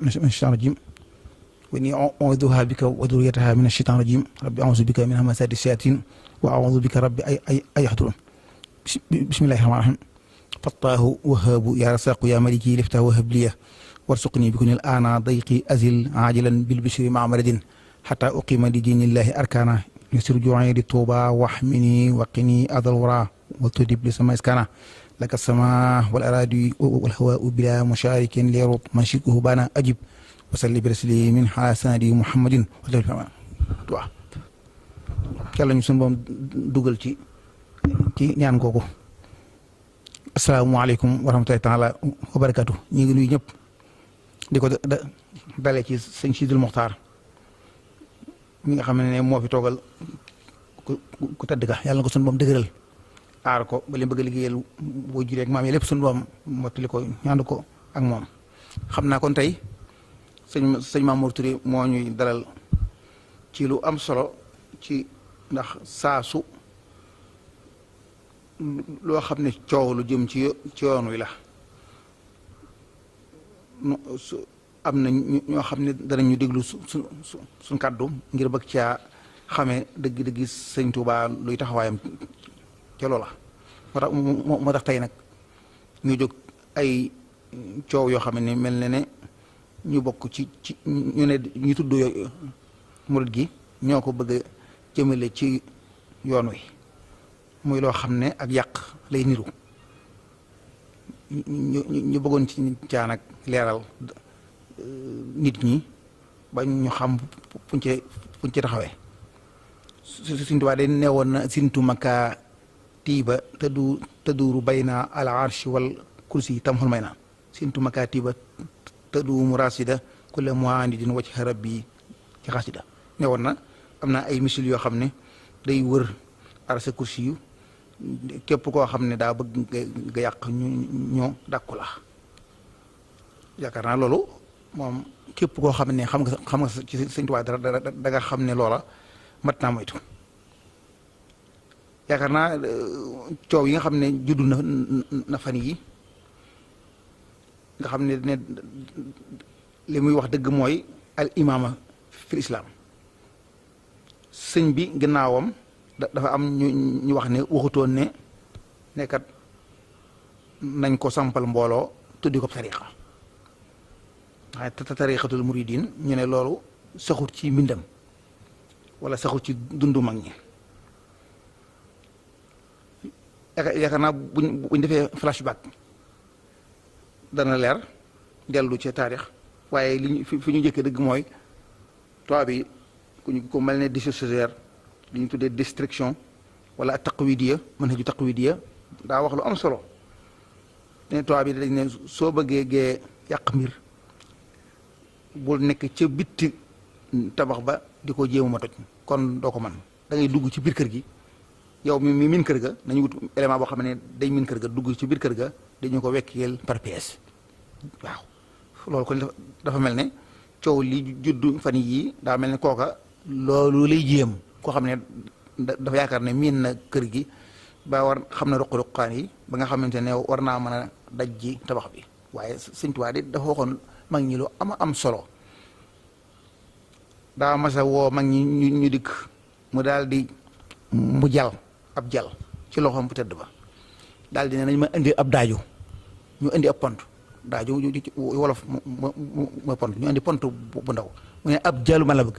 من الشيطان الرجيم وإني أعوذها بك وذريتها من الشيطان الرجيم ربي أعوذ بك من همزات الشياطين وأعوذ بك ربي أي يحضرون بسم الله الرحمن الرحيم فتاه وهاب يا رزاق يا ملكي لفتاه وهب لي وارزقني بكون الآن ضيقي أزل عاجلا بالبشر مع مرد حتى أقيم لدين الله أركانا يسر جوعي للطوبى واحمني وقني أذى الورى وتدب لسما إسكانا لك السماء والأراضي والهواء بلا مشارك ليرط منشكه بانا أجب وصلي برسلي من حسن محمد وجل فما دعاء yàlla ñu sunu boom dugal ci ñaan googu asalaamaaleykum wa rahmatulahi taala wa barakatu ñu ngi nuyu ñëpp di ko dalee ci sëñ Sidil Moxtaar mi nga xam ne moo fi toogal ku tëdd ka yàlla na ko sunu boom dëgëral aar ko ba li bëgg a liggéeyal boo juree ak maam yi lépp sunu boom mottali ko ñaandu ko ak moom xam naa kon tey sëñ Mamour Touré moo ñuy dalal ci lu am solo ci ndax saasu loo xam ne coow lu jëm ci yoon wi la am na ñoo xam ne danañu déglu suñ kàddu ngir bëgg caa xamee dëgg-dëgg sëñ Tuubaa luy taxawaayam ca loola moo tax tey nag ñu jóg ay coow yoo xam ne mel na ne ñu bokk ci ñu ne ñu tudd murit gi ñoo ko bëgg jëmale ci yoon wi muy loo xam ne ak yàq lay niru ñu bëggoon ci caan ak leeral nit ñi ba ñu xam fuñ ci taxawee Sëñ Tuubaa day neewoon na sintu maka tiiba taduru bayna al arshi wal kursi tamxul may na sintu maka tiiba tadu murasida kulla muandidin wacc rabbi ci xasida neewoon na am na ay misil yoo xam ne day wër arsa kursi yu képp koo xam ne daa bëgg nga yàq ñoo dàkku la yaakaar naa loolu moom képp koo xam ne xam nga ci Sëñ Tuubaa dara da nga xam ne loola mat naa moytu yaakaar naa coow yi nga xam ne juddu na fan yi nga xam ne li muy wax dëgg mooy al imaama fil islaam sëñ bi gannaawam dafa am ñu wax ne waxutoon ne nekkat nañ ko sampal mbooloo tuddi ko tariqa waaye tariqatul muridin ñu ne loolu saxut ci mbindam wala saxut ci dundu mag ñi yaakaar naa buñ defee flashback dana leer dellu ci taarix waaye li fi ñu njëkkee dëgg mooy tubaab bi ku mel ne dissociateur li ñu tuddee destruction wala taqwidiya manhaju taqwidiya daa wax lu am solo ne tubaab bi dañ ne soo bëggee gee yàq mbir bul nekk ca bitti tabax ba di ko jéemuma toj kon doo ko man da ngay dugg ci biir kër gi yow mi min kër ga nañu wut élément boo xam ne day min kër ga dugg ci biir kër ga dañu ko wekkeel par pièce waaw loolu kon dafa mel ne coow li juddu fan yii daa mel ne kooka loolu lay jéem koo xam ne dafa yaakaar ne miin na kër gi ba war xam na ruq-ruqaan yi ba nga xamante ne war naa mën a daj ji tabax bi waaye Sëñ Tuubaa di dafa waxoon mag ñi lu am solo daa masa woo mag ñi ñu dikk mu daal di mu jal ab jal ci loxoom bu tëdd ba daal di ne nañ ma indi ab daaju ñu indi ab pont daaju wolof mooy pont ñu indi pont bu ndaw mu ne ab jalu man la bëgg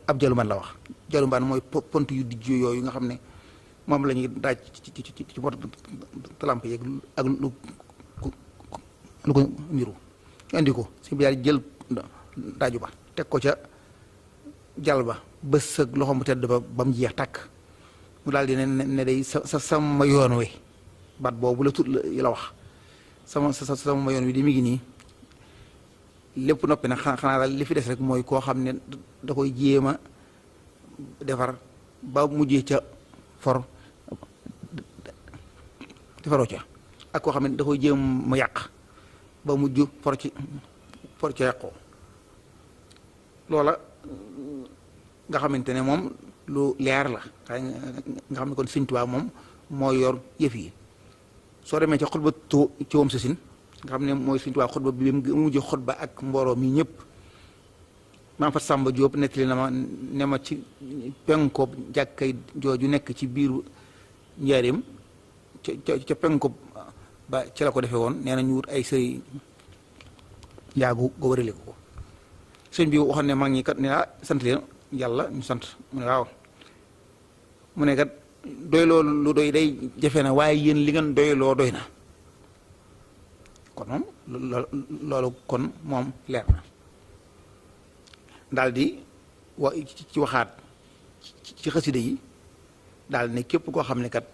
ab jalu man la wax jalu man mooy pont yu dijj yooyu nga xam ne moom la ñuy daaj ci pot lampe yeeg ak lu ko niru ñu indi ko si bi daal jël daaju ba teg ko ca jal ba bës ak loxoom bu tedd ba mu jeex tàkk mu daal di ne day sama yoon wi baat boobu la tut la wax sama yoon wi di mi ngi nii lépp noppi nag xanaa daal li fi des rek mooy koo xam ne da koy jéem a defar ba mujjee ca for defaroo ca ak koo xam ne da koy jéem mu yàq ba mujj for ca yàqoo loola nga xamante ne moom lu leer la nga xam ne kon Sëñ Tuubaa moom moo yor yëf yi soo demee ca xutba ci wam sa sin nga xam ne mooy Sëñ Tuubaa xutba bi mu mujj xutba ak mbooloo mi ñëpp maam fa Samba Diop nettali na ma ne ma ci penkoob jàkkay jooju nekk ci biiru njaareem ca penkoob ba ci la ko defee woon nee na ñu wut ay sëriñ njaagu go wërale ko sëñ bi waxoon ne mag ñi kat ne sant leen yàlla ñu sant mu ne waaw mu ne kat doy loolu lu doy day jafe na waaye yéen li ngeen doy loo doy na kon moom loolu kon moom leer na daal di ci waxaat ci xasida yi daal ne képp koo xam ne kat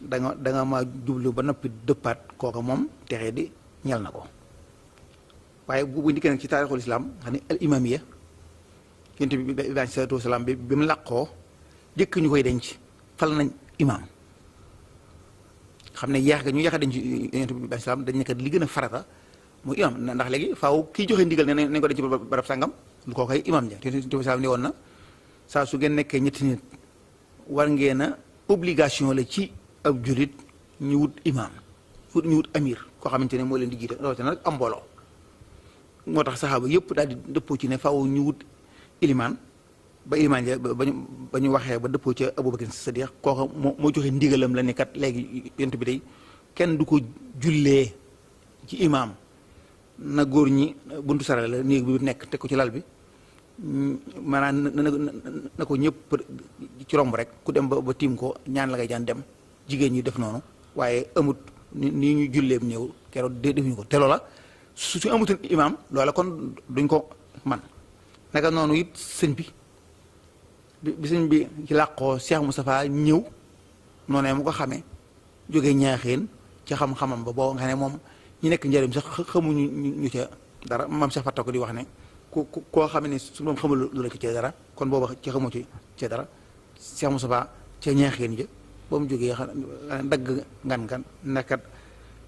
da nga ma jublu ba noppi dëppaat kooka moom texee di ñel na ko waaye bu ndikkee nag ci taarixul islam xam ne al imamiya yonent bi alayhi salaatu wasalaam bi mu làqoo jëkk ñu koy denc fal nañ imam xam ne yeex ga ñu yeex a denc yonent bi alayhi salaam dañ nekk li gën a farata muy imam ndax léegi faaw kii joxe ndigal ne nañ ko denc barab sàngam lu koo koy imam ja yonent bi salaam ne woon na saa su ngeen nekkee ñetti nit war ngeen a obligation la ci ab julit ñu wut imam ñu wut amir koo xamante ne moo leen di jiite rawatina nag am mbooloo moo tax saxaaba yëpp daal di dëppoo ci ne faaw ñu wut ilimaan ba ilimaan ja ba ñu waxee ba dëppoo ca Abubakar Sadiq kooka moo joxe ndigalam la ne kat léegi yonent bi day kenn du ko jullee ci imaam na góor ñi buntu sara la néeg bi nekk teg ko ci lal bi maanaam na ko ñëpp ci romb rek ku dem ba tiim ko ñaan la ngay jaan dem jigéen ñi def noonu waaye amut nii ñu julleem ñëw keroog defuñu ko te loola su amutoon imaam loola kon duñ ko man naka noonu it sëñ bi sëñ bi ci làqoo Cheikh Moustapha ñëw noonee mu ko xamee jógee ñaaxeen ci xam-xamam ba boo nga ne moom ñu nekk njëriñ sax xamuñu ñu ca dara maam Cheikh Fatta ko di wax ne koo xam ne su moom xamul lu la ci dara kon booba ci xamu ci dara Cheikh Moustapha ca ñaaxeen ja ba mu jógee dagg ngan nekkat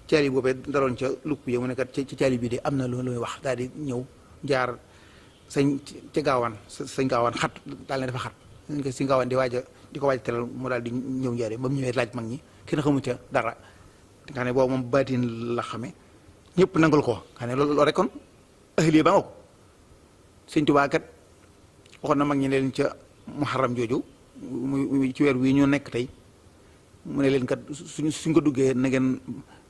caali boobee daroon ca lupp yi mu nekkat ci caali bii de am na lu muy wax daal di ñëw jaar sañ ca gaawaan sañ gaawaan xat daal ne dafa xat ñu ko si gaawaan di waaja di ko waaj teral mu daal di ñëw njaare ba mu ñëwee laaj mag ñi kenn xamu ca dara nga xam ne boobu moom baatin la xame ñëpp nangul ko xam ne loolu rek kon ahliya ba nga ko sëñ Tuubaa kat waxoon na mag ñi leen ca muharram jooju muy ci weer wii ñu nekk tey mu ne leen kat suñ ko duggee na ngeen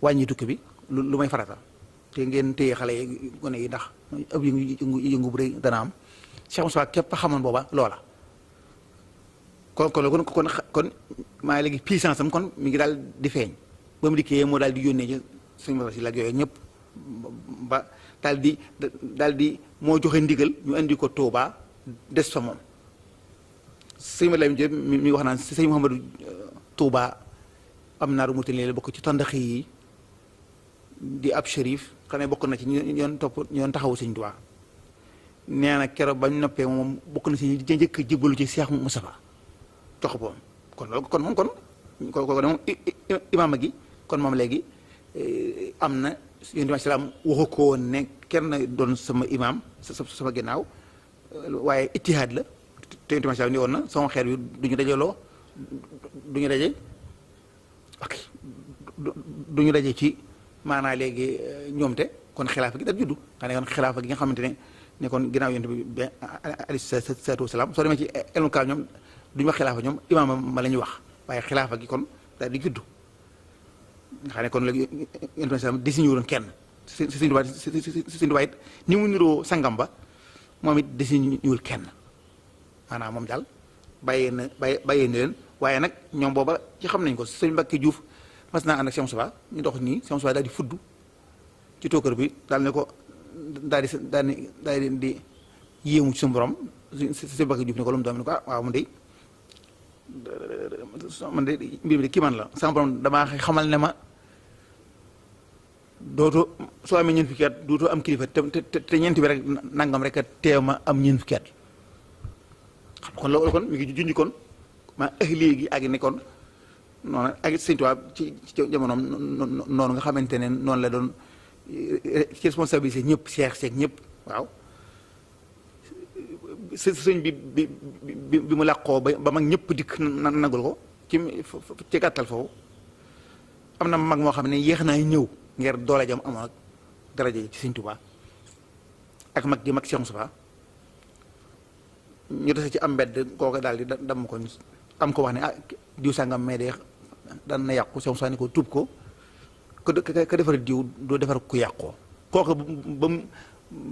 wàññi tukki bi lu may farata te ngeen téye xale yi gone yi ndax ab yëngu bu rëy dana am Cheikh Moussa képp xamoon booba loola kon maa léegi puissance am kon mi ngi daal di feeñ ba mu dikkee moo daal di yónnee ci suñu masa si lag yooyu ñëpp ba daal di moo joxe ndigal ñu indi ko Touba des fa moom sëñ Madou Lamine Diop mi wax naan sëñ Mouhamadou Touba am naaru murtani la bokk ci tàndax yi di ab shérif xam ne bokk na ci ñoon taxawu sëñ Tuubaa nee na keroog bañ noppee moom bokk na ci ñi njëkk a jébbalu ci Cheikh Moustapha jox boom kon loolu kon moom imaama gi kon moom léegi am na yonent bi salaam waxu ko woon ne kenn doon sama imaam sama ginnaaw waaye ittihaad la te yonent bi salaam ni woon na sama xeer yu duñu dajaloo duñu daje ok duñu daje ci maanaa léegi ñoom te kon xilaafa gi daal juddu xam ne kon xilaafa gi nga xamante ne kon ginnaaw yonent bi alayhi salaatu wasalaam soo demee ci elmu kaal ñoom duñu wax xilaafa ñoom imaam ma la ñuy wax waaye xilaafa gi kon daal di juddu nga xam ne kon léegi yonent bi salaam désigné wuloon kenn si Sëñ Tuubaa it ni mu niroo sangam ba moom it désigné wul kenn maanaam moom daal bàyyee na leen waaye nag ñoom booba ci xam nañ ko sëñ Mbàkke Juuf mas naa ànd ak Cheikh Moustapha ñu dox nii Cheikh Moustapha daal di fudd ci tookër bi daal ne ko daal di yéemu ci suñu borom sëñ Mbàkke Juuf ne ko lu mu doon ne ko waaw man de mbir mi de kii man la sama borom damaa xamal ne ma dootoo soo amee ñeent fukki at dootoo am kilifa te ñeent bi rek nangam rek a teew ma am ñeent fukki at xam kon loolu kon mi ngi junj kon ma léegi ak ne kon noonu ak Sëñ Tuubaa ci jamonoom noonu nga xamante ne noonu la doon ci responsabilité ñëpp seex ñëpp waaw sëñ bi mu làqoo ba mag ñëpp dikk nagul ko ci gàttal foofu am na mag moo xam ne yéex naa ñëw ngir doole jam amoon ak daraja ci Sëñ Tuubaa ak mag gi mag Cheikh Moustapha ñu dese ci am mbedd kooku daal di damm ko am ko wax ne ah diw sàngam mais de daan na yàqu Cheikh Moustapha ni ko tuub ko ka defar diw doo defar ku yàqoo kooku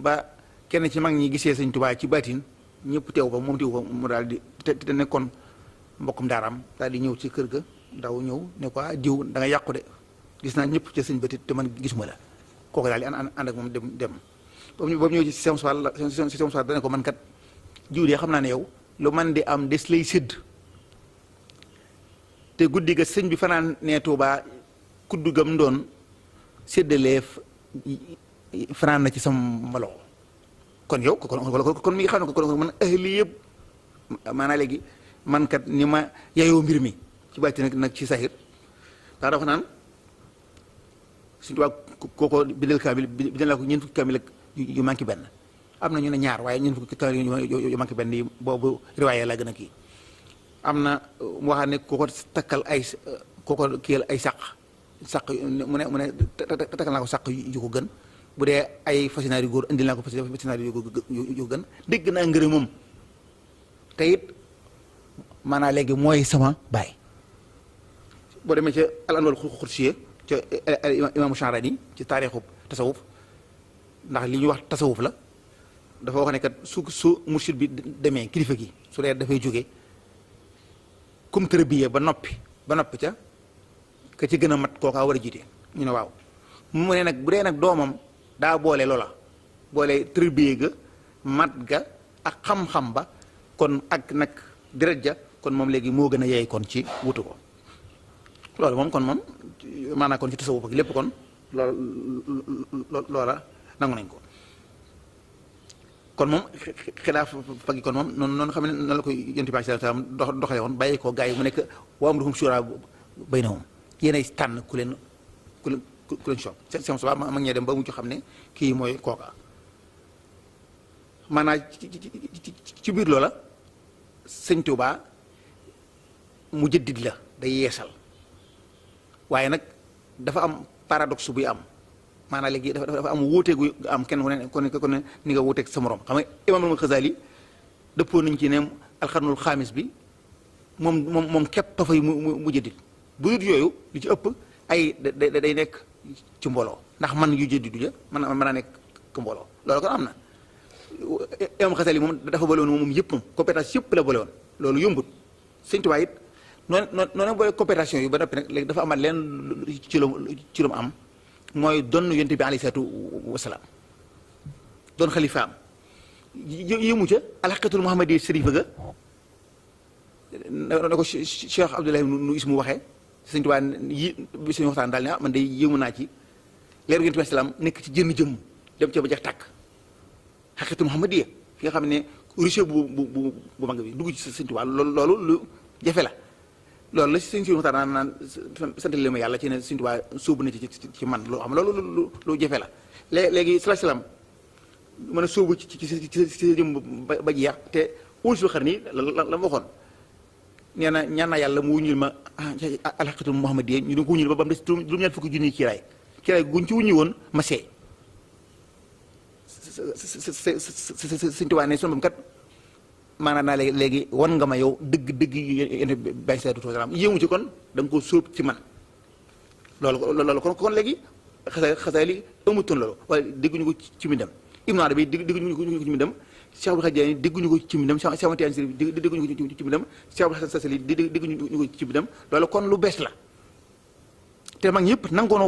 ba kenn ci mag ñi gisee Sëñ Tuubaa ci baatin ñëpp teew ba moom teew ba mu daal di te nekkoon mbokkum daaraam daal di ñëw ci kër ga ndaw ñëw ne ko diw da nga yàqu de gis naa ñëpp ca sëñ bëtit te man gisuma la kooku daal di ànd ak moom dem boobu ñëw ci Cheikh Moustapha dana ko man kat jiw de xam naa ne yow lu man di am des lay sédd te guddi ga sëñ bi fanaan ne Tuubaa kuddu gam doon séddalee fanaan na ci sama loxo kon yow kon mi ngi xam ne kon man ahli yëpp maanaam léegi man kat ni ma yayoo mbir mi ci bàtti nag ci sahir ndax dafa naan Sëñ Tuubaa kooko bindal kaamil bindal naa ko ñeent fukki kaamil ak yu manqué benn am na ñu ne ñaar waaye ñeent fukki kaamil yu manqué benn yi boobu riwaaye la gën a kii am na mu waxaat ne kooko takkal ay kooko kiyal ay sàq mu ne takkal naa ko sàq yu ko gën bu dee ay fasinaari góor indil naa ko fasinaari yu ko gën dégg naa ngërëm moom te it maanaam léegi mooy sama baay boo demee ca al anwar xursiye ca imaamu Sha'rani ci taarixu tasawuf ndax li ñuy wax tasawuf la dafa wax ne kat su mursid bi demee kilifa gi su dee dafay jóge kum tërbiye ba noppi ca ka ci gën a mat kookaa war a jiite ñu ne waaw mu ne nag bu dee nag doomam daa boole loola boole tërbiye ga mat ga ak xam-xam ba kon ak nag deret ja kon moom léegi moo gën a yeey kon ci wutu ko loolu moom kon moom maanaam kon ci tasawuf ak lépp kon loola nangu nañ ko kon moom xilaaf fa gi kon moom noonu xam ne noonu la koy yonent bi sallallahu alayhi wasallam doxale woon bàyyi ko gars yi mu nekk wa amruhum shuuraa baynahum yéenay tànn ku leen soob seen soba ma ñee dem ba mujj xam ne kii mooy kooka maanaam ci biir loola Sëñ Tuubaa mu jëddit la day yeesal waaye nag dafa am paradoxe buy am maanaam léegi dafa am wuute gu am kenn ku ne ni nga wuuteeg sa morom xam nga imaam al-Xasaali dëppoo nañ ci ne alxarnul xaamis bi moom képp fay mu jëddit bu dut yooyu lu ci ëpp ay day nekk ci mbooloo ndax man yu jëddidu ja mën naa nekk ci mbooloo loolu kon am na imaam al-Xasaali moom dafa boole woon moom yëpp moom compétence yëpp la boole woon loolu yombut Sëñ Tuubaa it noonu boole compétition yu ba noppi nag léegi dafa amaat leen ci lu mu am mooy doon yonent bi alayhi salaatu wasalaam doon xalifaam yëmu ca alxaqiiqatul muhammadiyya sharifa ga na ko Cheikh Abdoulaye nu is mu waxee Sëñ Tuubaa yi bi suñu waxtaan daal ne man day yëmu naa ci leeru yonent bi salaam nekk ci jënn jëmm dem ca ba jeex tàkk xaqiiqatul muhammadiyya fi nga xam ne riche bu mag bi dugg ci Sëñ Tuubaa loolu lu jafe la loolu la si sëñ si waxtaan naan sant leen ma yàlla ci ne Sëñ Tuubaa sóobu na ci man loo xam loolu lu jafe la léegi salaam mën a sóobu ci jëm ba jeex te uusul xar nii la waxoon nee na ñaan naa yàlla mu wuññil ma alxaqiiqatul muhammadiyya ñu ko wuññil ba mu des juróom-ñaar fukki junni kiiraay guñ ci wuññi woon ma seey Sëñ Tuubaa ne sunu kat maanaam naa léegi wan nga ma yow dëgg yéen bay saytu salaam yéemu ci kon da nga ko sóob ci man loolu kon léegi Xasaali amutoon loolu waaye dégguñu ko ci mi dem Ibnu Arabi dégguñu ko ci mi dem Cheikh Abdul Xaadir Jilaani dégguñu ko ci mi dem Cheikh Ahmad Tijaan Sariif dégguñu ko ci mi dem Cheikh Abdul Hasan Sasali dégguñu ko ci mi dem loolu kon lu bees la te mag ñëpp nangoon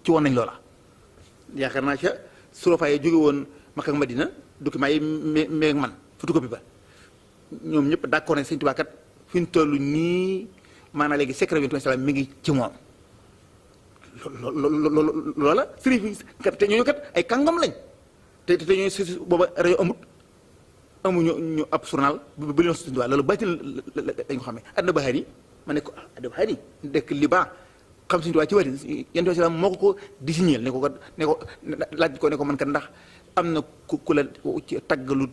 ci woon nañ loola yaakaar naa ca surofa yi jóge woon Makka ak Madina document yi meeg man photocopie ba ñoom ñëpp d'accord nañ Sëñ Tuubaa kat fi ñu toll nii maanaam léegi secret bi salaam mi ngi ci moom loola sëriñ bi kat te ñooñu kat ay kàngam lañ te ñooñu si booba rajo amut amuñu ñu ab journal bu leen suñu loolu bàyyi lañ ko xamee adna baxaar yi ma ne ko adna baxaar yi dëkk Liban xam suñu tubaab ci wàllu yéen tamit moo ko désigné ne ko laaj ko ne ko man kat ndax am na ku la ci tagg lu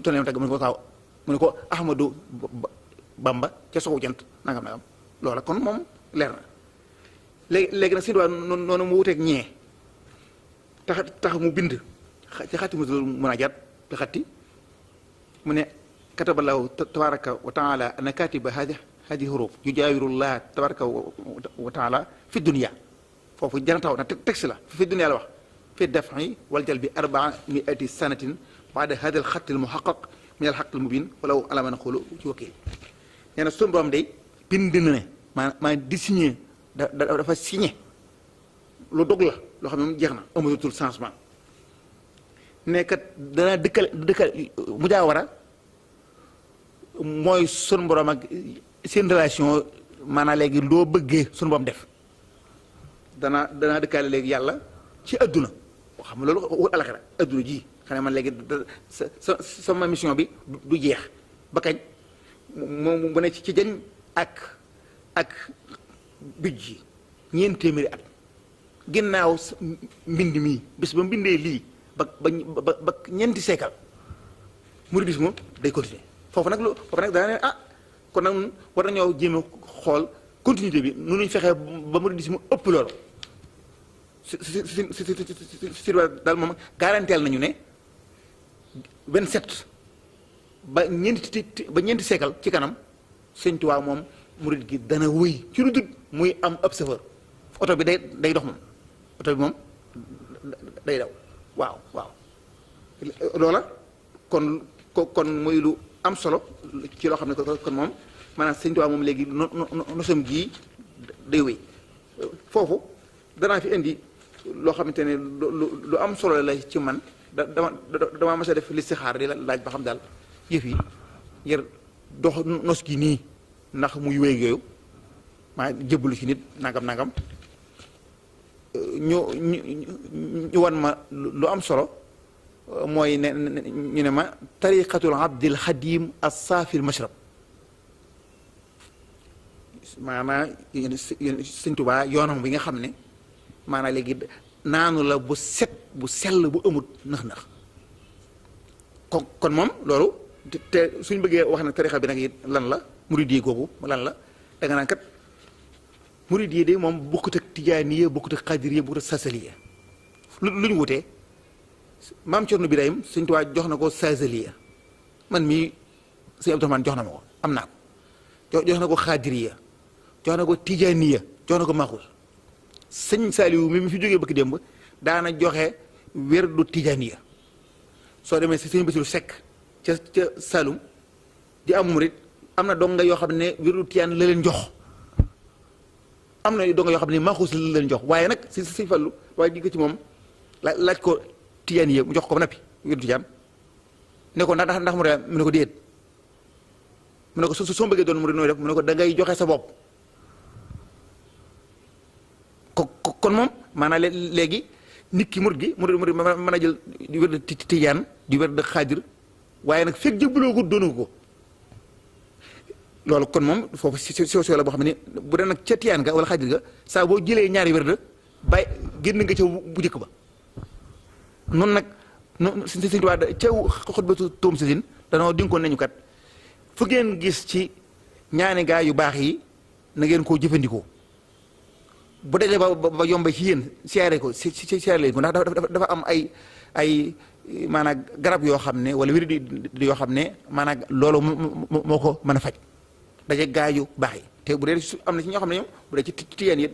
tonne tagg mu ne ko kaaw mu ne ko Ahmadou Bamba ca sowu jant nangam loola kon moom leer na léegi nag suñu tubaab noonu mu wuteeg ñee tax mu bind ci xatti musul munaajaat bi xatti mu ne kataballahu tabaraka wa taala ana katiba hadi huruf yujawirullah tabaraka wa taala fi dunia foofu jana taw na texte la fi dunia la wax fi daf'i wal jalbi 400 sanatin baada hada al xatti al muhaqqaq min al xaq al mubin walaw ala ma naqulu ci wakil nee na suñu borom day bind na ne maa désigné dafa signé lu dog la loo xam ne moom jeex na amatul changement ne kat danaa dëkkal mujaawara mooy sunu borom ak seen relation maanaam léegi loo bëggee sunu borom def danaa dëkkaale léegi yàlla ci adduna boo xam ne loolu wut alaxira adduna ji xam ne man léegi sama mission bi du jeex ba kañ moom bu ne ci jañ ak bij ji ñeent téeméeri at ginnaaw mbind mii bis ba mbindee lii ba ñeenti seekal mouridisme day continuer foofu nag dana ne kon nag war nañoo jéem a xool continuité bi nu ñuy fexee ba mouridisme ëpp loolu si daal moom garanteel nañu ne 27 ba ñeenti seekal ci kanam Sëñ Tuubaa moom murid gi dana wëy ci lu dul muy am ab chauffeur oto bi day dox moom oto bi moom day daw waaw loola kon muy lu am solo ci loo xam ne kon moom maanaam Sëñ Tuubaa moom léegi nosam gii day wéy foofu danaa fi indi loo xamante ne lu am solo la ci man dama mas a def listixaar di laaj ba xam daal yëf yi ngir dox nos gi nii ndax muy wéy yooyu maa jëbbalu ci nit nangam ñu wan ma lu am solo mooy ne ñu ne ma tariqatul abdil xadim as-saafil mashrab maanaam Sëñ Tuubaa yoonam bi nga xam ne maanaam léegi naanu la bu set bu sell bu amut nax-nax kon moom loolu te suñ bëggee wax ne tariqa bi nag it lan la muridiyya googu lan la danga naan kat muridiyya de moom bokkut ak tijaaniyya bokkut ak xaadiriyya bokkut ak sasaliya lu ñu wutee maam Cerno Birahim Sëñ Tuubaa jox na ko sasaliya man mii Sëñ Abdourahmane jox na ma ko am naa ko jox na ko xaadiriyya jox na ko tijaaniyya jox na ko maaxuus Sëñ Saaliwu mi fi jógee bëgg démb daana joxe werdu tijaaniyya soo demee si Sëñ Basiru Sekk ca Saalum di am murid am na donga yoo xam ne werdu tijaan la leen jox am na donga yoo xam ne maaxuus la leen jox waaye nag si Sëñ Fallu waaye di ko ci moom laaj ko tijaan yi mu jox ko ba nappi werdu tijaan ne ko ndax mu mu ne ko déet mu ne ko soo bëggee doon murid nooy def mu ne ko da ngay joxe sa bopp kon moom maanaam léegi nit ki murid gi murid mën a jël di werdu tijaan di werdu xaadir waaye nag fekk jëbbaloo ko doonu ko loolu kon moom foofu si la boo xam ne bu dee nag ca tiyaan ga wala xaadir ga saa boo jëlee ñaari wérd bàyyi génn nga ca bu njëkk ba noonu nag Sëñ Tuubaa ca xutbatu tuum sasin danoo dinkoon nañu kat fu ngeen gis ci ñaani gaa yu baax yi na ngeen koo jëfandikoo bu dajee ba yombe ci yéen siyaare ko siyaare leen ko ndax dafa am ay maanaam garab yoo xam ne wala wér di yoo xam ne maanaam loolu moo ko mën a faj daje gaa yu baax yi te bu dee am na ci ñoo xam ne ñoom bu dee ci tiyeen yi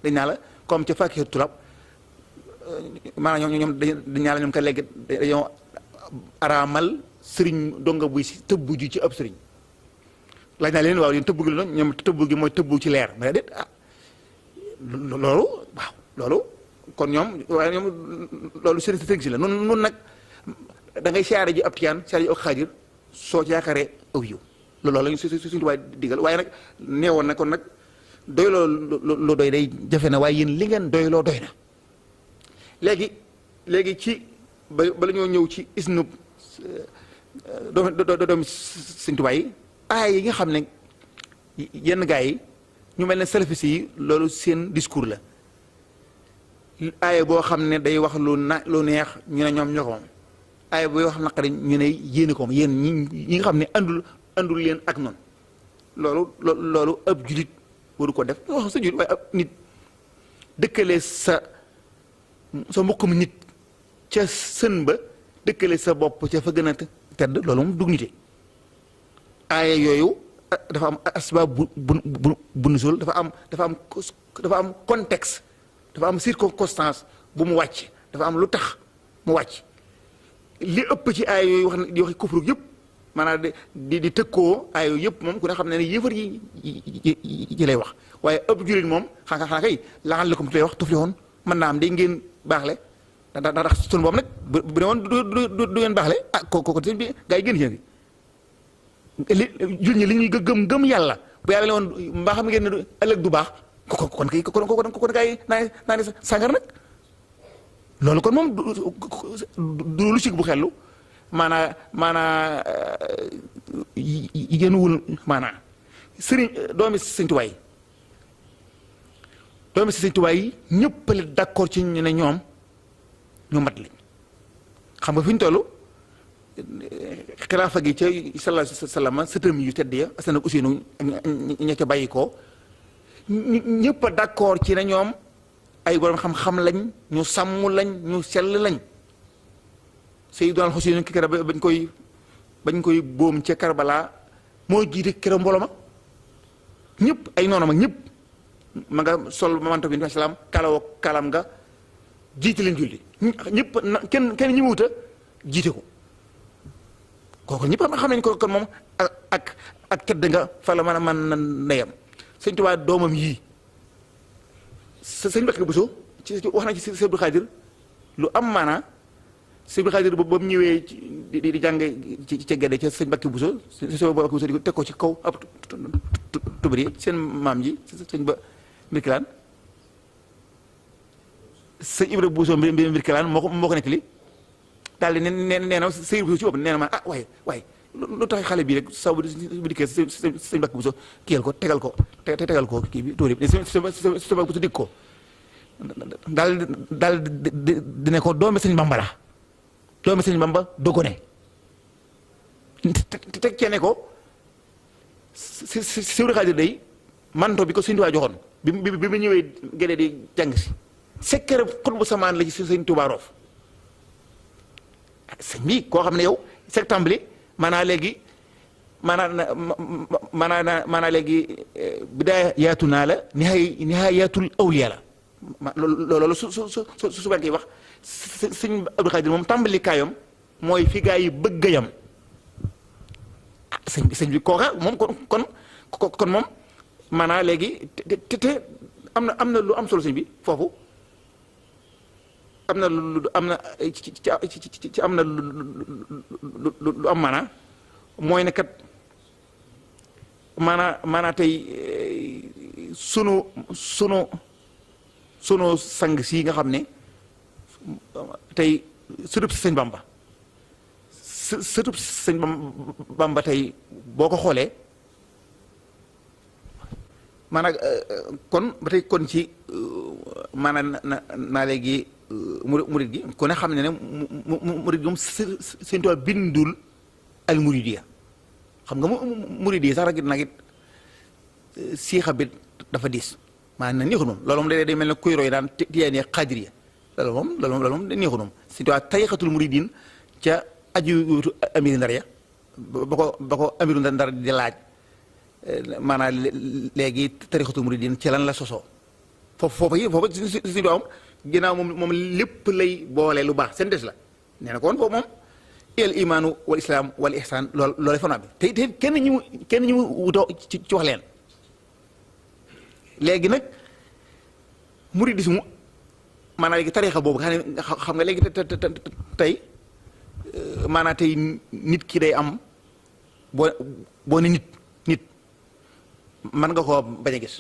dañ naa la comme ca fakki tulab maanaam ñoom dañ naa la ñoom kat léegi dañoo araamal sëriñ donga buy si tëbbu ji ci ab sëriñ laaj naa leen waaw yéen tëbbu gi la ñoom tëbbu gi mooy tëbbu ci leer mais déet loolu waaw loolu kon ñoom waaye ñoom loolu sëriñ si la noonu nag da ngay siyaare ji ab tiyaan siyaare ji ab xaajir soo ci yaakaaree aw yiw loolu la suñu Tuubaa digal waaye nag neewoon na kon nag doyloo lu doy day jafe na waaye yéen li ngeen doyloo doy na léegi ci bala ñoo ñëw ci isnub doomi Sëñ Tuubaa yi aay yi nga xam ne yenn gaa yi ñu mel ne salafis yi loolu seen discours la aaya boo xam ne day wax lu neex ñu ne ñoom ñoo ko moom aaya boo xam naqari ñu ne yéene ko moom yéen ñi nga xam ne andul leen ak noonu loolu ab julit waru ko def wax sa julit waaye ab nit dëkkale sa mbokkum nit ca sën ba dëkkale sa bopp ca fa gën a tedd loolu moom dug nite aaya yooyu dafa am asbaab bu nusul dafa am contexte dafa am circonstance bu mu wàcc dafa am lu tax mu wàcc li ëpp ci aaya yooyu wax di waxi kufru yëpp maanaam di tëkkoo aaya yooyu yëpp moom ku ne xam ne yëfar yi lay wax waaye ëpp jullit moom xanaa kay la'allakum lay wax tuflihun mën naa am day ngeen baaxle ndax sunu boobu nag bu ne woon du ngeen baaxle ah ko sëñ bi gaa yi génn ci jul ñi li ñuy gëm yàlla bu yàlla ne woon mbaa xam ngeen ne ëllëg du baax kon gaa yi naa ne sàngar nag loolu kon moom du lu sig bu xellu maanaa yéenuwul maanaa sëriñ doomi Sëñ Tuubaa yi ñëpp la d'accord ci ñu ne ñoom ñu mat li xam nga fi ñu toll xilaafa gi ca sallallahu alayhi wa sallam sëtëm yu tedd ya Asan ak Useynu ña ca bàyyi ko ñëpp a d'accord ci ne ñoom ay borom xam-xam lañ ñu sàmm lañ ñu sell lañ Sayyiduna Useynu ki kera bañ koy boom ca Karbala moo jiite kera mbooloo ma ñëpp ay noonam ak ñëpp ma nga sol manto bi salaam kalam nga jiite leen julli ñëpp kenn ñi wuta jiite ko kooku ñëpp xam nañ ko kon moom ak tedd nga fa la mën na ndeyam Sëñ Tuubaa doomam yii sëñ Mbàkke Buso ci wax na ci Sëñ Abdou Khadir lu am maanaa Sëñ Abdou Khadir ba mu ñëwee di jàng ci Gédé ca Sëñ Mbàkke Buso Sëñ Mbàkke Buso di teg ko ci kaw ab tubari seen maam ji sëñ ba Mbirkilaan sëñ Ibra Buso Mbirkilaan moo ko nekk li daal di nee na sëñ Buso ci boppam nee na ma waaye lu tax xale bii rek saw bu dikkee sëñ Mbàkke Buso kiyal ko tegal ko kii bi tóor yi sëñ Mbàkke Buso dig ko daal di ne ko doomi sëñ Bamba la doomi sëñ Bamba dogone teg cee ne ko Sëñ Xaadir day manto bi ko Sëñ Tuubaa joxoon bi mu ñëwee Gédé di jàng si sekkere xutbu samaan la ci Sëñ Tuubaa roof sëñ bi koo xam ne yow sek tàmbali maanaa léegi maanaa léegi bidaayaatu naa la nihaayatul awliya la loolu su koy wax Sëñ Abdou Khadir moom tàmbali kaayam mooy fi gaa yi bëgg a yam sëñ bi kooka moom kon moom maanaa léegi te am na lu am solo sëñ bi foofu am na lu am maanaa mooy ne kat maanaa tey sunu sang si nga xam ne tey sëtub si sëñ Bamba sëtub sëñ Bamba tey boo ko xoolee maanaam kon ba tey kon ci maanaam naa léegi murid gi ku ne xam ne murid gi moom Sëñ Tuubaa bindul al muridiya xam nga muridiya sax rek nag it siixa bi dafa diis maanaam na neexul moom loolu moom day mel ne kuy roy daan tiyaani xaadiriya loolu moom da neexul moom Sëñ Tuubaa tariixatul muridin ca aju amiri ndar ya ba ko amiru ndar di laaj maanaam léegi tariixatul muridin ci lan la sosoo foofu Sëñ Tuubaa ginnaaw moom lépp lay boole lu baax seen des la nee na ko woon foofu moom il imaanu wal islaam wal ihsaan loolu fanaa bi te kenn ñu wutoo ci wax leen léegi nag muridisme maanaam léegi tariixa boobu xam nga léegi tey maanaam tey nit ki day am boo ne nit mën nga koo bañ a gis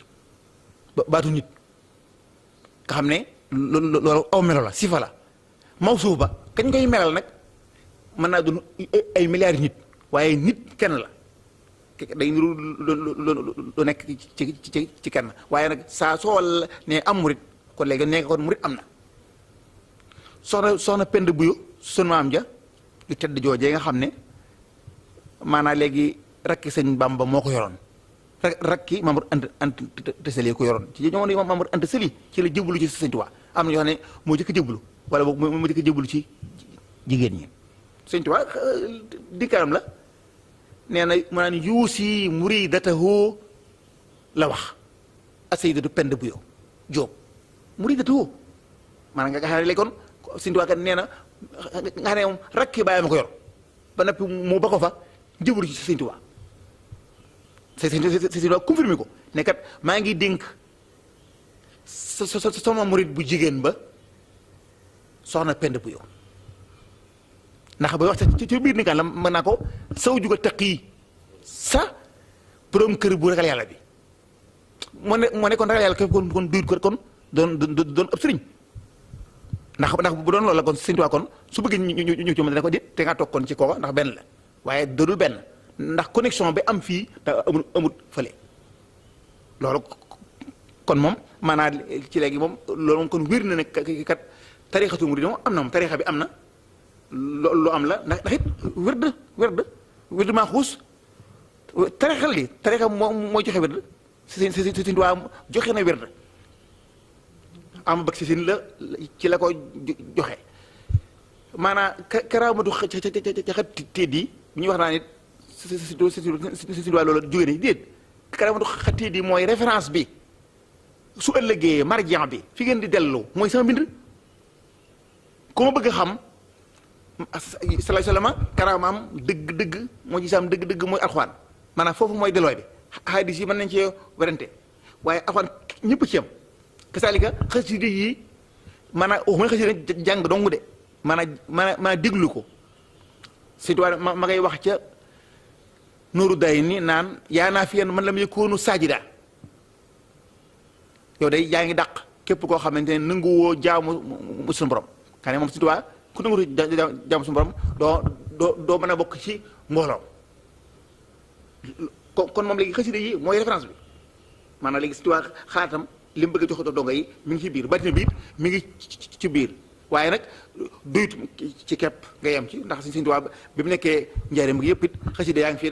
baatu nit nga xam ne loolu aw melo la sifa la mawsuuf ba kañ koy melal nag mën naa doon ay milliards nit waaye nit kenn la day niru lu nekk ci kenn waaye nag saa soo ne am murit kon léegi nee nga kon murit am na soxna Penda Buyo sunu maam ja lu tedd joojee nga xam ne maanaam léegi rakki sëñ Bamba moo ko yoroon rakki Mamadou Anta Sali ko yoroon ci jamono yi Mamadou Anta Sali ci la jébbalu ci sëñ Tuubaa am na ñoo xam ne moo jëkk jébbalu wala boog moo jëkk jébbalu ci jigéen ñi sëñ Tuubaa dikkaram la nee na mu naan yuusi muridatahu la wax as-sayyidatu Penda Buyo Jóob muridatahu maanaam nga xam ne léegi kon sëñ Tuubaa kat nee na nga xam ne moom rakki bàyyi ma ko yor ba noppi mu ba ko fa jébbalu ci sëñ Tuubaa sëñ Tuubaa confirmé ko ne kat maa ngi dénk sama murid bu jigéen ba soxna Penda Buyo ndax bay wax ci biir ni kan la mën naa ko saw juga taqi sa borom kër bu ragal yàlla bi moo ne kon ragal yàlla kon duyut ko kon doon ab sëriñ ndax bu doon loolu la kon sëñ Tuubaa kon su bëggee ñu ci mën dana ko dit te nga toog kon ci kooka ndax benn la waaye doodul benn ndax connexion bi am fii da amut fële loolu kon moom maanaam ci léegi moom loolu moom kon wér na ne kat tarixatu murid moom am na moom tarixa bi am na lu am la ndax it wérd maa xuus tarixal li tarixa mooy joxe wérd si Tuubaa joxe na wérd am bag si sin la ci la ko joxe maanaam karaamatu xat téed yi bu ñuy wax naa nit si Tuubaa loolu jóge na déet karaamatu xat téed yi mooy référence bi su ëllëgee marjan bi fi ngeen di dellu mooy sama mbind ku ma bëgg a xam salaay salaama karaamaam dëgg-dëgg moo ci saam dëgg-dëgg mooy alxuraan maanaam foofu mooy delooy bi xadis yi mën nañ cee werante waaye alxuraan ñëpp ci yam kasaalika xasida yi maanaam mooy xasida jàng dong de maanaam déglu ko surtout ma ngay wax ca nooru day ni naan yaa naa fi yenn man la mu yëkkoonu saajida yow day yaa ngi dàq képp koo xamante ne nangu woo jaamu suñu borom xam ne moom surtout ku nangu jaamu suñu borom doo mën a bokk ci mbooloo kon moom léegi xasida yi mooy référence bi maanaam léegi surtout xalaatam li mu bëgg a jox donga yi mi ngi ci biir batina biir mi ngi ci biir waaye nag duyut ci kepp nga yem ci ndax Sëñ Tuubaa bi mu nekkee njaareem gi yëpp it xasida yaa ngi fii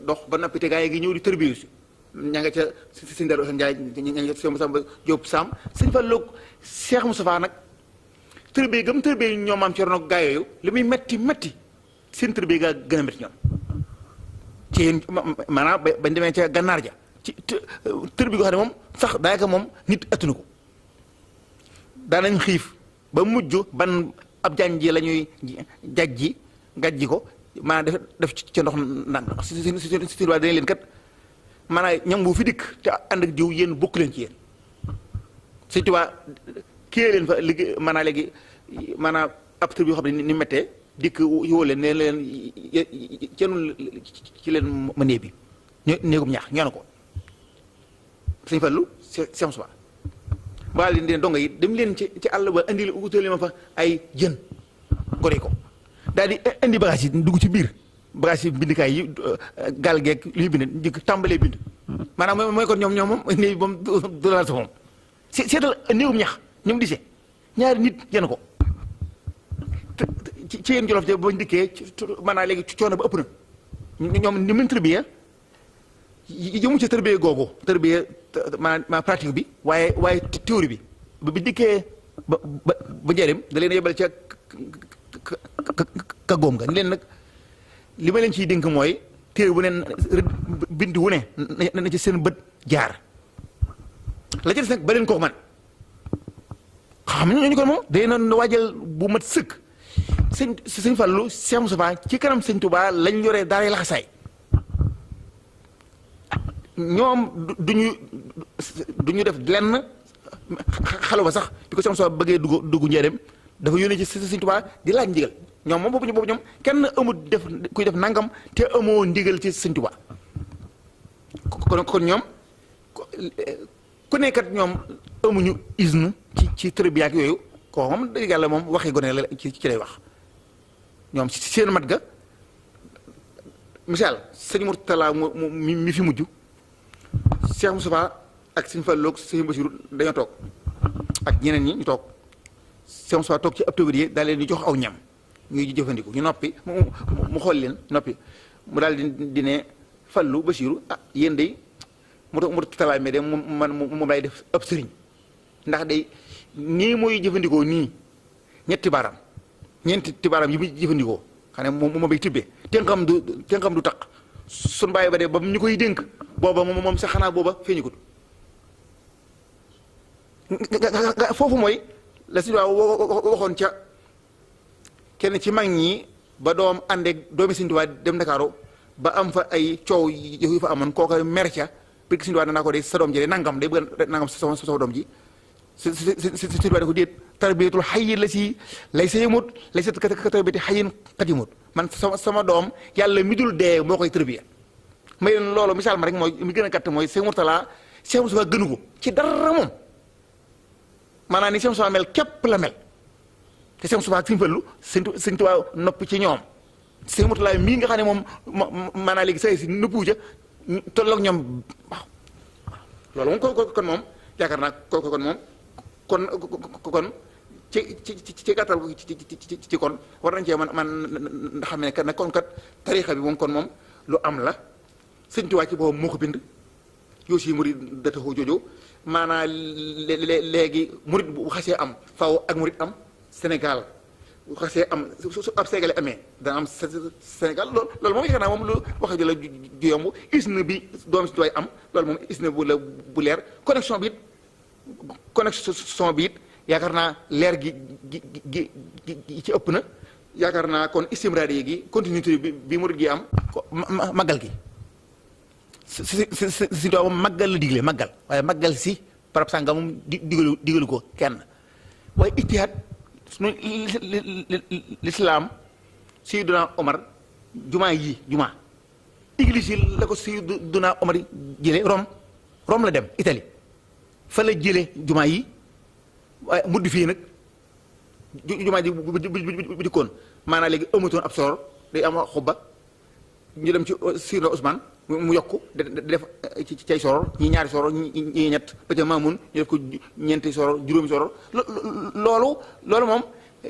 dox ba noppi te gaa yi ngi ñëw di tërbiyu si ña nga ca Sëñ Daaru Asan Njaay ña nga ca Sëñ Masamba Jóob Sam Sëñ Fallu Cheikh Moustapha nag tërbie gëm tërbie ñoom maam Cerno gaa yooyu li muy metti seen tërbie gaa gën a metti ñoom ci yéen maanaam bañ demee ca gànnaar ja ci tërbie goo xam ne moom sax daanaka moom nit attunu ko daanañ xiif ba mujj ban ab janji la ñuy gajji ko maanaam def ci ndox naan si waa dañ leen kat maanaam ñam bu fi dikk te ànd ak jiw yéen bokk leen ci yéen Sëñ Tuubaa kii leen fa liggéey maanaam léegi maanaam ab tër bi yoo xam ne ni méttee dikk yoo leen ne leen ci leen mënee bi néegum ñaax ñoo na ko Sëñ Fallu Seex Suba waa leen deen donga yi dem leen ci àll ba indi utale ma fa ay jën gore ko daal di indi bagage yi dugg ci biir bagage yi bindikaay yi gaal geeg luy bind njëkk tàmbalee bind maanaam mooy kon ñoom moom néew moom du laal sa moom seetal néewum ñax ñoom di see ñaari nit yenn ko ci yéen jolof te bañ dikkee maanaam léegi coono ba ëpp na ñoom ni mun tërbiya yëmu ci tërbiya googu tërbiya maanaam pratique bi waaye théorie bi bi dikkee ba njëriñ da leen yebal ca ka góom nga ni leen nag li ma leen ciy dénk mooy téere bu ne bind wu ne na ci seen bët jaar la ci des nag ba leen ko man xam ne ñooñu kon moom day na waajal bu mat sëkk sëñ Fallu Cheikh Moustapha ci kanam Sëñ Tuubaa lañ yoree daaray laxasaay ñoom duñu def lenn xalu ba sax bi ko Cheikh Moustapha bëggee dugg njëriñ dafa yónnee ci Sëñ Tuubaa di laaj ndigal ñoom moom boobu ñoom kenn amul def kuy def nangam te amoo ndigal ci Sëñ Tuubaa kon ñoom ku nekkat ñoom amuñu isne ci tërbiya ak yooyu koo moom dëgg yàlla moom waxi gone la ci lay wax ñoom ci seen mat ga misaal sëñ Mourtala mi fi mujj Cheikh Moustapha ak sëñ Fallou ak sëñ Bassirou dañoo toog ak ñeneen ñi ñu toog Cheikh Moustapha toog ci ab tëbëri daal leen di jox aw ñam ñuy jëfandiku ñu noppi mu xool leen noppi mu daal di ne Fallou Bassirou yéen de Mourtala mi de moom lay def ab sëriñ ndax day nii mooy jëfandikoo nii ñetti baaraam ñeenti baaraam yi muy jëfandikoo xam ne moom bay tibbee tenxam du taq sun bàyyi ba de ba ñu koy dénk booba moom sax xanaa booba feeñu ko foofu mooy la si waxoon ca kenn ci mag ñi ba doom àndeeg doomi Sëñ Tuubaa dem Ndakaaru ba am fa ay coow yu fa amoon kooka mer ca parce que Sëñ Tuubaa danaa ko de sa doom ji de nangam day bëgg nangam sama doom ji Sëñ Tuubaa da ko déet tarbiyatul xayin la si lay sa yëmut lay sa tarbiyati xayin xat yëmut man sama doom yàlla mi dul dee moo koy tarbiya may leen loolu misaal ma rek mooy mi gën a gàtt mooy Sëñ Mourtala Cheikh Moustapha gënu ko ci dara moom maanaam ni Cheikh Moustapha mel képp la mel te Cheikh Moustapha ak Sëñ Fallu Sëñ Tuubaa nopp ci ñoom Sëñ Mourtala mii nga xam ne moom maanaam léegi say si nëppu ca tolloog ñoom waaw loolu moom kon moom yaakaar naa kon moom kon ci gàttal ci kon war nañ cee man xam ne kat nag kon kat tariixa bi moom kon moom lu am la Sëñ Tuubaa ci boppam moo ko bind yoo si murid da taxu jooju maanaam léegi murid bu xasee am faaw ak murid am Sénégal bu xasee am su ab Sénégalais amee dana am Sénégal loolu moom yaakaar naa moom lu wax ji la ju yomb isne bi doom si doy am loolu moom isne bu leer connexion bi it yaakaar naa leer gi ci ëpp na yaakaar naa kon istimraari gi continuité bi murid gi am màggal gi si doo màggal la digle màggal waaye màggal si parab sànga moom digalu ko kenn waaye ijtihaad sunu lislaam Sayyiduna Omar jumaa église yi la ko Sayyiduna Omar jële Rome la dem Italie fa la jële jumaa yi waaye mudd fii nag jumaa ji bu dikkoon maanaam léegi amatoon ab soror day am xubba ñu dem ci Sayyidna Ousmane mu yokku def ci ay soror ñi ñaari soror ñi ñett ba ca Maamun ñu def ko ñeenti soror juróomi soror loolu moom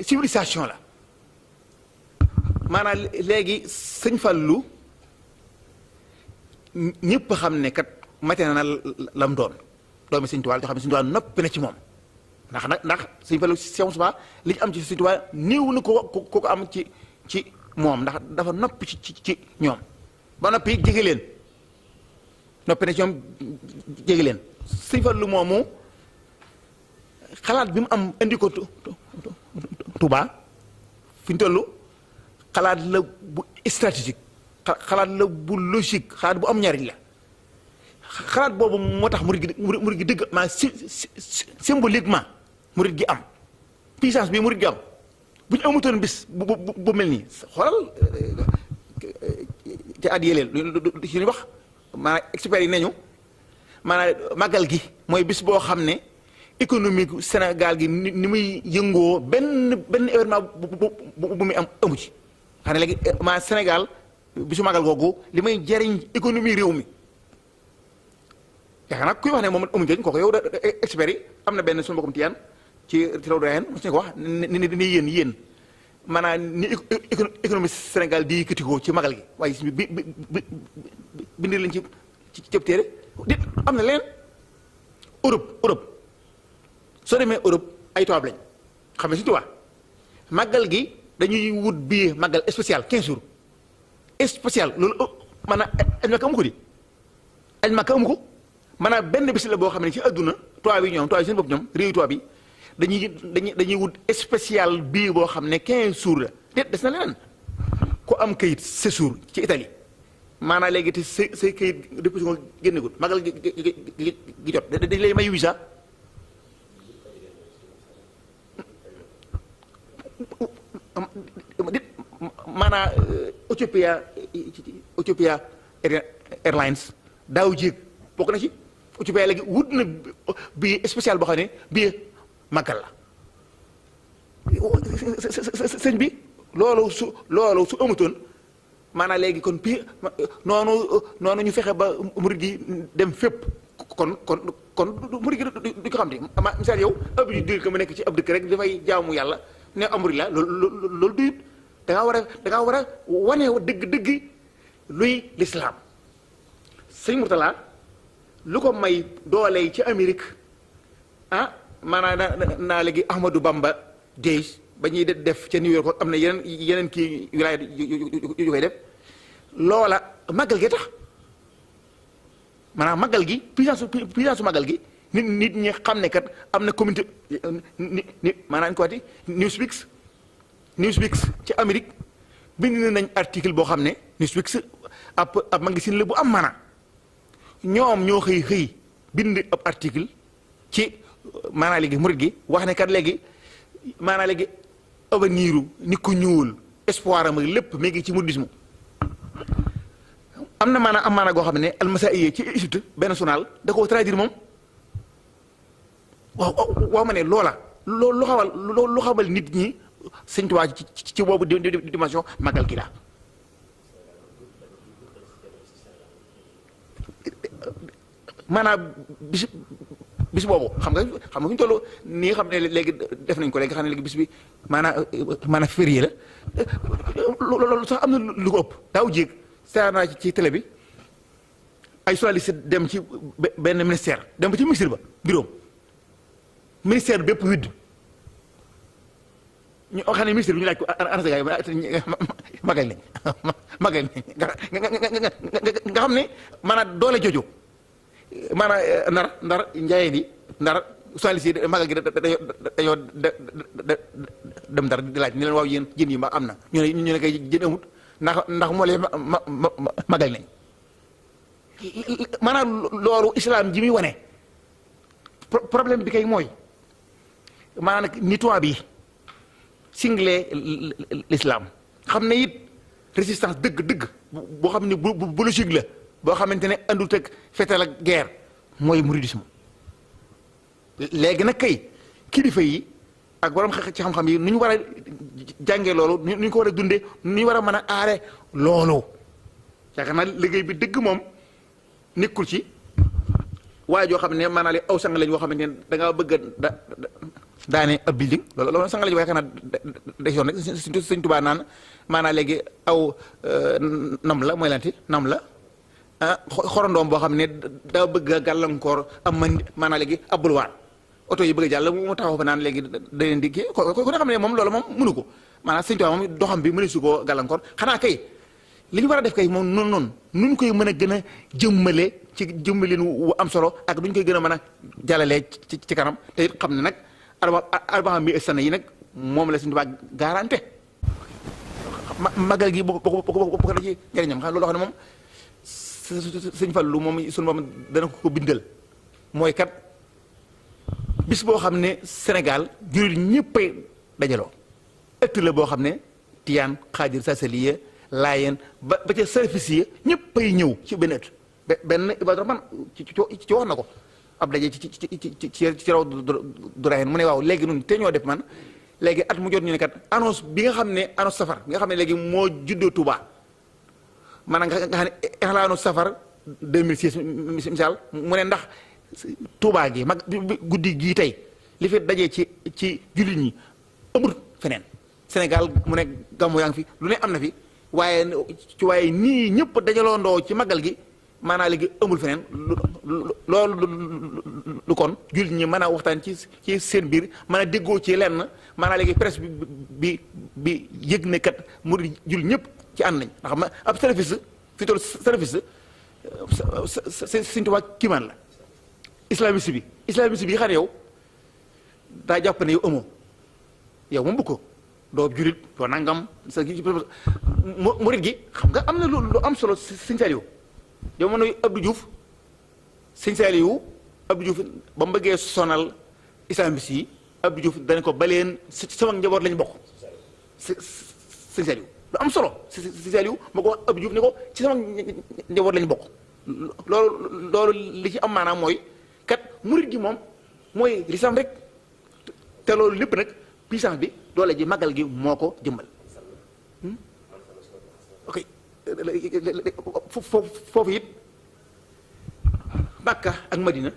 civilisation la maanaam léegi Sëñ Fallu ñëpp xam ne kat mate na lam doon doomi Sëñ Tuubaa yoo xam ne Sëñ Tuubaa noppi na ci moom ndax Sëñ Fallu Cheikh Moustapha li ñu am ci Sëñ Tuubaa néew na ko am ci moom ndax dafa noppi ci ñoom ba noppi jege leen noppi na ci ñoom jege leen Sëñ Fallu moomu xalaat bi mu am indi ko Tuubaa fi ñu toll xalaat la bu stratégique xalaat la bu logique xalaat bu am njariñ la xalaat boobu moo tax murid gi dëgg maa symboliquement murid gi am puissance bi murid gi am bu ñu amutoon bis bu mel nii xoolal ci at yëleel si ñu wax maanaam experts yi nañu maanaam màggal gi mooy bis boo xam ne économique Sénégal gi ni muy yëngoo benn événement bu muy am amu ci xam ne léegi maa Sénégal bisu màggal googu li may jariñ économie réew mi yaakaar naa kuy wax ne moom amuñ jëriñ kooku yow da experts yi am na benn suñu mbokkum Tiyaan ci raw doyen mos ñu ko wax ni yéen maanaam ni économie Sénégal di yëkkatikoo ci magal gi waaye bind leen ci cëb téere di am na leen Europe soo demee Europe ay tubaab lañ xam ne si tubaab magal gi dañuy wut billet magal spécial 15 jours spécial loolu maanaam añ Makka amu ko di añ Makka amu ko maanaam benn bis la boo xam ne ci adduna tubaab yi seen bopp ñoom réew tubaab yi dañuy wut spécial bii boo xam ne 15 jours la des na leneen ku am kayit séjour ci Italie maanaam léegi te say kayit depuis nga génnegul magal gi jot dañ lay may visa maanaam Ethiopia Airlines daaw jéeg bokk na ci ci bee léegi wut na bii spécial boo xam ne bii màggal la sëñ bi loolu su amutoon maanaam léegi kon pii noonu ñu fexe ba murid gi dem fépp kon murid gi du ko xam ne misaal yow ab yu dir ko mu nekk ci ab dëkk rek dafay jaamu yàlla ne amuri la loolu duyut da ngaa war a wane dëgg luy lislaam sëñ Murtala lu ko may doole yi ci Amérique maanaam naa léegi Ahmadou Bamba Day ba ñuy def ca New York am na yeneen kii wilaaya yu koy def loola màggal gi tax maanaam màggal gi puissance màggal gi nit ñi xam ne kat am na communauté ni maanaam ko wati Newsweek ci Amérique bind nañ article boo xam ne Newsweek ab magazine la bu am maana ñoom ñoo xëy bind ab article ci maanaam léegi murid gi wax ne kat léegi maanaam léegi avenir nit ku ñuul espoir am lépp mi ngi ci mouridisme am na maanaam goo xam ne almasaiye ci Égypte benn journal da koo traduire moom waaw ma ne loola lu xamal nit ñi Sëñ Tuubaa ci boobu dimension màggal gi la maanaam bis boobu xam nga fu ñu toll nii xam ne léegi def nañ ko léegi xam ne léegi bis bi maanaam férié la loolu sax am na lu ko ëpp daaw jéeg saa naa ci télé bi ay journaliste dem ci benn ministère dem ba ci ministre ba bureau ministère bépp widd ñu xam ne ministre bi ñu laaj ko ana sa gars yi magal nañ nga xam ne maanaam doole jojo maanaam ndar njaayeen yi ndar journaliste yi magal gi dañoo dem ndar di laaj ni leen waaw yéen jën yi ma am na ñu ne kay jën amut ndax moo leen magal nañ maanaam loolu islam ji muy wane problème bi kay mooy maanaam nag ni tubaab bi single l'islam xam ne it résistance dëgg boo xam ne bu logique la boo xamante ne andut ak fetal ak guerre mooy mouridisme léegi nag kay kilifa yi ak borom ci xam-xam yi nu ñu war a jàngee loolu nu ñu ko war a dundee nu ñu war a mën a aare loolu yaakaar naa liggéey bi dëgg moom nekkul ci waaye joo xam ne maanaam aw sang lañ woo xamante ne da ngaa bëgg a daane ab building loolu sang lañ yaakaar naa day yoon rek Sëñ Tuubaa naan maanaam léegi aw nam la mooy lanti nam la xorondoom boo xam ne daa bëgg a gàllankoor am maanaam léegi ab boulevard oto yi bëgg a jàll mu taxaw fa naan léegi da leen di kii ko nga xam ne moom loolu moom mënu ko maanaam Sëñ Tuubaa moom doxam bi mënu su koo gàllankoor xanaa kay li ñu war a def kay moom noonu nun koy mën a gën a jëmmale ci jëmmalin wu am solo ak duñ koy gën a mën a jàllalee ci kanam te it xam ne nag arbaam bi sana yi nag moom la Sëñ Tuubaa garanté magal gi bokk na ci njëriñam xam loolu xam ne moom Sëñ Fallu moom sunu moom dana ko bindal mooy kat bis boo xam ne Sénégal jullit ñëppay dajaloo ëtt la boo xam ne Tiyaan Xaadir Sasaliya Laayeen ba ca service yi ñëppay ñëw ci benn ëtt benn Ibaadu Rahmaan ci wax na ko ab daje ci raw du rayen mu ne waaw léegi nun te ñoo def man léegi at mu jot ñu ne kat annonce bi nga xam ne annonce safar bi nga xam ne léegi moo juddoo Touba maanaam nga xam ne ixlaanu safar 2006 misaal mu ne ndax Touba gi mag guddi gii tey li fi dajee ci jullit ñi amul feneen Sénégal mu ne gàmmu yaa ngi fi lu ne am na fi waaye nii ñëpp dajaloo ndoo ci magal gi maanaam léegi amul feneen loolu lu kon jullit ñi mën a waxtaan ci seen biir mën a déggoo ci lenn maanaam léegi presse bi yëg ne kat mu jullit ñëpp ci ànd nañ ndax ma ab service fi toll service Sëñ Tuubaa kiimaan la islamiste bi xam ne yow daa jàpp ne yow amoo yow moom bu ko doo jullit doo nangam sa murit gi xam nga am na lu am solo Sëñ Saaliw jamono Abdou Diouf Sëñ Saaliw Abdou Diouf ba mu bëggee sonal islamiste yi Abdou Diouf dana ko baleen sama njaboot lañ bokk Sëñ Saaliw lu am solo Sëñ Saaliw moo ko wax Abdou Diouf ne ko ci sama njaboot lañ bokk loolu li ci am maanaam mooy kat murit gi moom mooy lislaam rek te loolu lépp nag puissance bi doole ji màggal gi moo ko jëmmal ok foofu it Makka ak Madina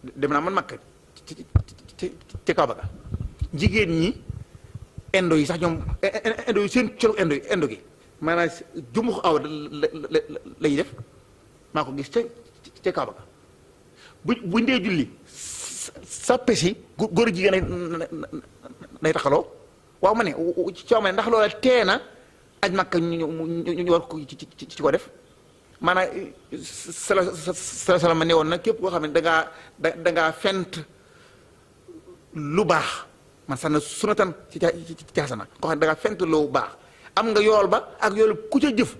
dem naa man Makka ci Kaaba ga jigéen ñi indo yi sax ñoom indo yi seen colu indo gi maanaam jumux aw la ñuy def maa ko gis ca Kaaba ga buñ dee julli sàppe si góor jigéen nay taxaloo waaw ma ne coow ma ne ndax loola tee na aj Makka ñu war ko ci ko def maanaam sala ma ne woon na képp koo xam ne dangaa fent lu baax man sax na sunatan ci xasana koo xam ne dangaa fent lu baax am nga yool ba ak yool ku ca jëf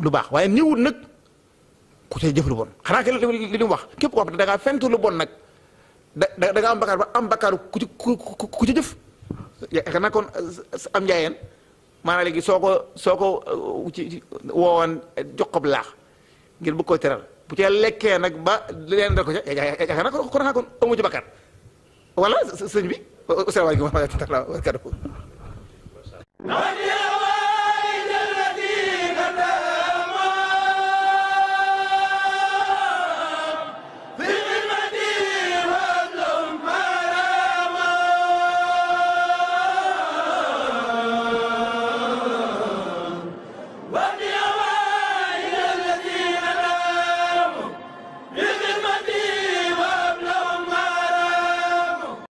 lu baax waaye ñëwul nag ku ca jëf lu bon xanaa ke li mu wax képp koo xam ne dangaa fent lu bon nag da nga am bakkaar ba am bakkaaru ku ca jëf yaakaar naa kon am njaayeen maanaam léegi soo ko ci woowoon jox ko laax ngir bëgg koo teral bu ca lekkee nag ba leen da ko ca yaakaar naa kon xanaa kon amu ci bakkaar wala sëñ bi asalaamaaleykum wa rahmatulah wa barakatuh